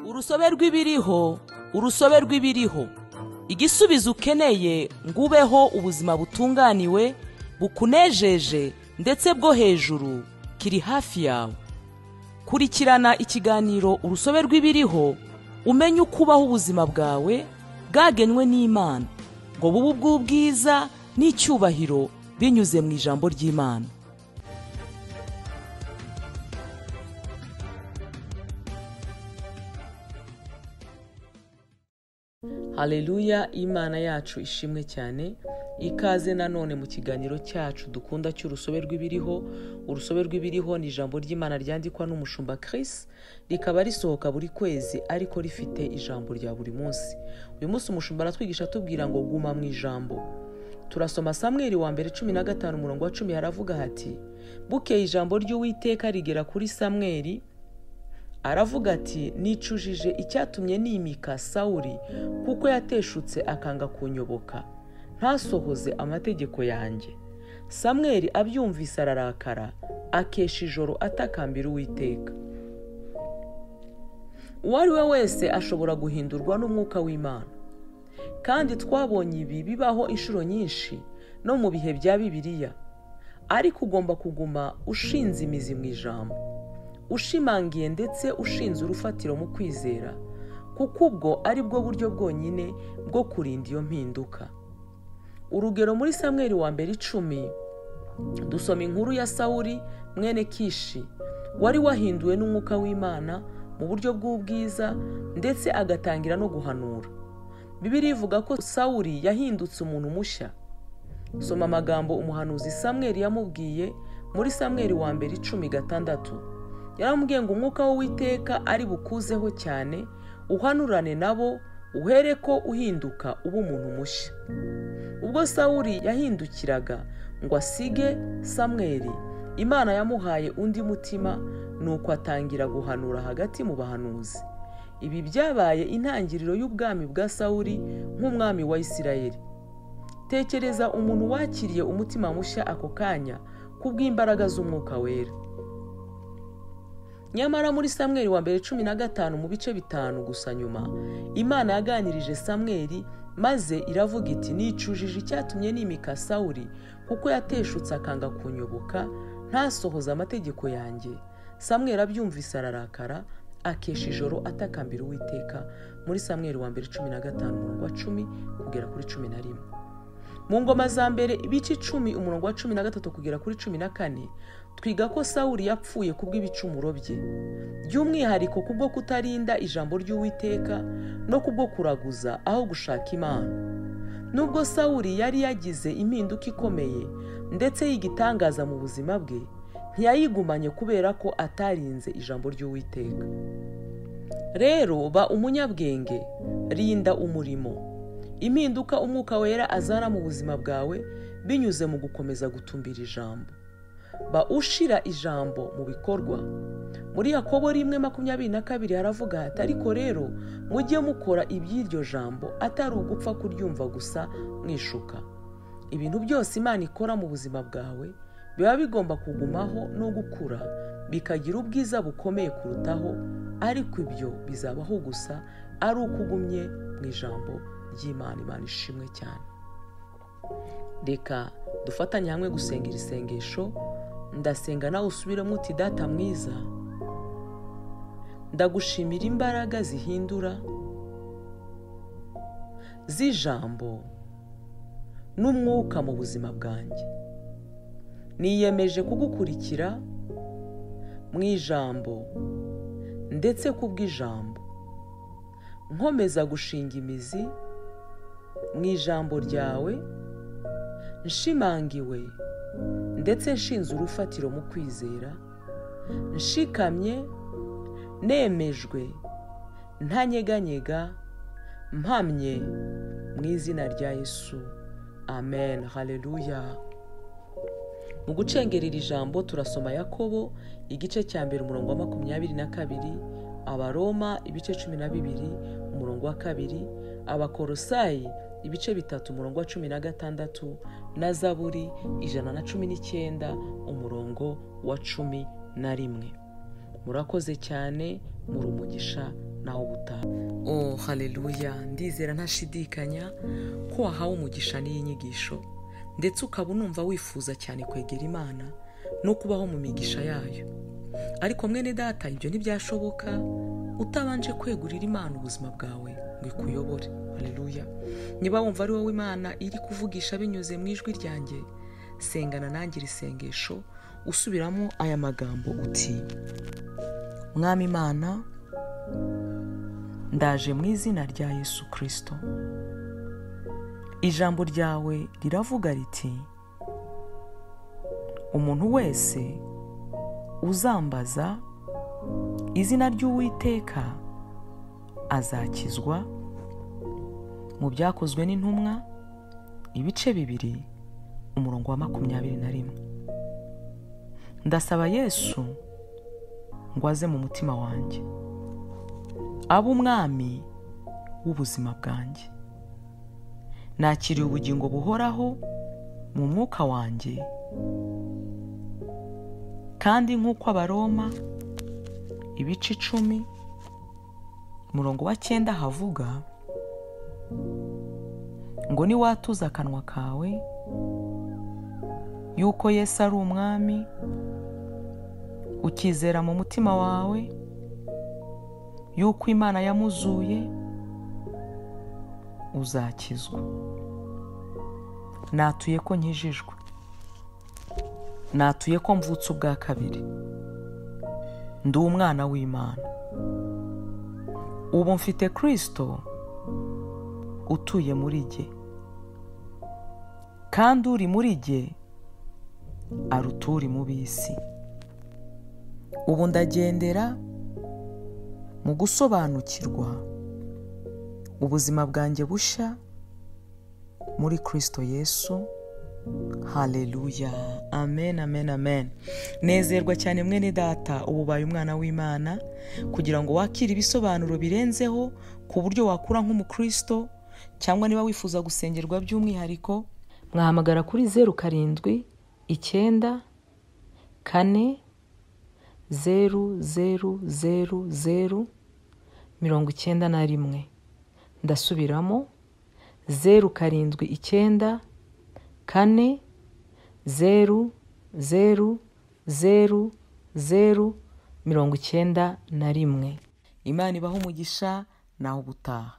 Urusobe rw'ibiriho, urusobe rw'ibiriho. Igisubizo ukeneye ngo ubeho ubuzima butunganiwe, bukunejeje ndetse bwo hejuru kiri hafi yawe. Kurikirana ikiganiro urusobe rw'ibiriho, umenye uko ubaho ubuzima bwawe bwagenwe n'Imana ngo bube ubw'ubwiza n'icyubahiro binyuze mu ijambo ry'Imana. Haleluya, Imana yacu ishimwe cyane. Ikaze nanone mu kiganiro cyacu dukunda cy'urusobe rw'ibiriho. Urusobe rw'ibiriho ni ijambo ry'Imana ryandikwa n'umushumba Chris, rikaba risohoka buri kwezi ariko rifite ijambo rya buri munsi. Uyu munsi umushumba aratwigisha atubwira ngo guma mu ijambo. Turasoma Samweli wa mbere 15 umurongo wa 10, haravuga hati: bukeye ijambo ry'Uwiteka rigera kuri Samweli, aravuga ati nicujije icyatumye nimika Sawuli, kuko yateshutse akanga kunyoboka, ntasohoze amategeko yanjye. Samweli abyumvise ararakara, akesha ijoro atakambira Uwiteka. Uwo ari we wese ashobora guhindurwa n'umwuka w'Imana, kandi twabonye ibi bibaho inshuro nyinshi no mu bihe bya Bibiliya. Ariko ugomba kuguma ushinze imizi mu ijambo, ushimangiye ndetse ushinze urufatiro mu kwizera, kuko ubwo ari bwo buryo bwonyine bwo kurinda iyo mpinduka. Urugero muri Samweli wa mbere 10 dusoma inkuru ya Sawuli mwene Kishi, wari wahinduwe n'umwuka w'Imana mu buryo bw'ubwiza ndetse agatangira no guhanura. Bibiliya ivuga ko Sawuli yahindutse umuntu mushya. Soma amagambo umuhanuzi Samweli yamubwiye muri Samweli wa mbere 10:6. Yaramubwiye ngo umwuka w'Uwiteka ari bukuzeho cyane, uhanurane nabo, uhereko uhinduka uba umuntu mushya. Ubwo Sawuli yahindukiraga ngo asige Samweli, Imana yamuhaye undi mutima, nuko atangira guhanura hagati mu bahanuzi. Ibi byabaye intangiriro y'ubwami bwa Sawuli nk'umwami wa Isirayeli. Tekereza umuntu wakiriye umutima mushya ako kanya kubw'imbaraga z'umwuka wera. Nyamara muri Samweli wa mbere 15 mu bice 5 gusa nyuma, Imana yaganirije Samweli maze iravuga iti nicujije icyatumye nimika Sawuli, kuko yateshutse akanga kunyoboka, ntasohoza amategeko yanjye. Samweli abyumvise ararakara, akesha ijoro atakambira Uwiteka. Muri Samweli wa mbere 15 umurongo wa 10 kugera kuri 11. Mu ngoma za mbere ibice 10 umurongo wa 13 kugera kuri 14, twiga ko Sawuli yapfuye kubw'ibicumuro bye, by'umwihariko kubwo kutarinda ijambo ry'Uwiteka no kubwo kuraguza aho gushaka Imana. Nubwo Sawuli yari yagize impinduka ikomeye ndetse y'igitangaza mu buzima bwe, ntiyayigumanye kubera ko atarinze ijambo ry'Uwiteka. Rero ba umunyabwenge, rinda umurimo. Impinduka umwuka wera azana mu buzima bwawe binyuze mu gukomeza gutumbira ijambo. Ba ushira ijambo mu bikorwa. Muri Yakobo 1:22 haravuga hati ariko rero mujye mukora iby'iryo jambo, atari ugupfa kuryumva gusa mwishuka. Ibintu byose Imana ikora mu buzima bwawe biba bigomba kugumaho no gukura, bikagira ubwiza bukomeye kurutaho, ariko ibyo bizabaho gusa ari uko ugumye mu ijambo ry'Imana. Imana ishimwe cyane. Reka dufatanye hamwe gusenga iri sengesho. Ndasenga nawe usubiremo uti Data mwiza, ndagushimira imbaraga zihindura z'ijambo n'umwuka mu buzima bwanjye. Niyemeje kugukurikira mu ijambo ndetse kubw'ijambo, nkomeza gushinga imizi mu ijambo ryawe, nshimangiwe ndetse nshinze urufatiro mu kwizera, nshikamye, nemejwe, ntanyeganyega, mpamye mu izina rya Yesu. Amen. Haleluya. Mu gucengerera ijambo turasoma Yakobo igice cya mbere umurongo wa 22, Abaroma ibice 12 umurongo wa 2, Abakorosayi ibice 3 umurongo wa 16 na Zaburi 119 umurongo wa 11. Murakoze cyane, muri umugisha Naho ubutaha. Oh, haleluya! Ndizera ntashidikanya ko wahawe umugisha n'iyi nyigisho, ndetse ukaba unumva wifuza cyane kwegera Imana no kubaho mu migisha yayo. Ariko mwene data, ibyo ntibyashoboka utabanje kwegurira Imana ubuzima bwawe ngo ikuyobore. Haleluya! Niba wumva ari wowe Imana iri kuvugisha binyuze mu ijwi ryanjye, sengana nanjye iri sengesho usubiramo aya magambo uti: Mwami Imana, ndaje mu izina rya Yesu Kristo. Ijambo ryawe riravuga riti: umuntu wese uzambaza izina ry'Uwiteka azakizwa. Mu Byakozwe n'Intumwa ibice 2 umurongo wa 21. Ndasaba Yesu ngo aze mu mutima wanjye, abe umwami w'ubuzima bwanjye. Nakiriye ubugingo buhoraho mu mwuka wanjye, kandi nk'uko Abaroma ibice 10 umurongo wa 9 havuga ngo niwatuza akanwa kawe yuko Yesu ari umwami, ukizera mu mutima wawe yuko Imana yamuzuye, uzakizwa. Natuye ko nkijijwe, natuye ko mvutse ubwa kabiri, ndi umwana w'Imana. Ubu mfite Kristo utuye muri jye, kandi uri muri jye aruta uri mu b'isi. Ubu ndagendera mu gusobanukirwa ubuzima bwanjye bushya muri Kristo Yesu. Haleluya! Amen, amen, amen. Nezerwa cyane mwene data, ubu ubaye umwana w'Imana. Kugira ngo wakire ibisobanuro birenzeho ku buryo wakura nk'umukristo, cyangwa niba wifuza gusengerwa by'umwihariko, mwahamagara kuri 0 7 9 4 0 0 0 0 91. Ndasubiramo: 0 7 9 4 0 0 0 0 91. Imana ibahe umugisha. Naho ubutaha.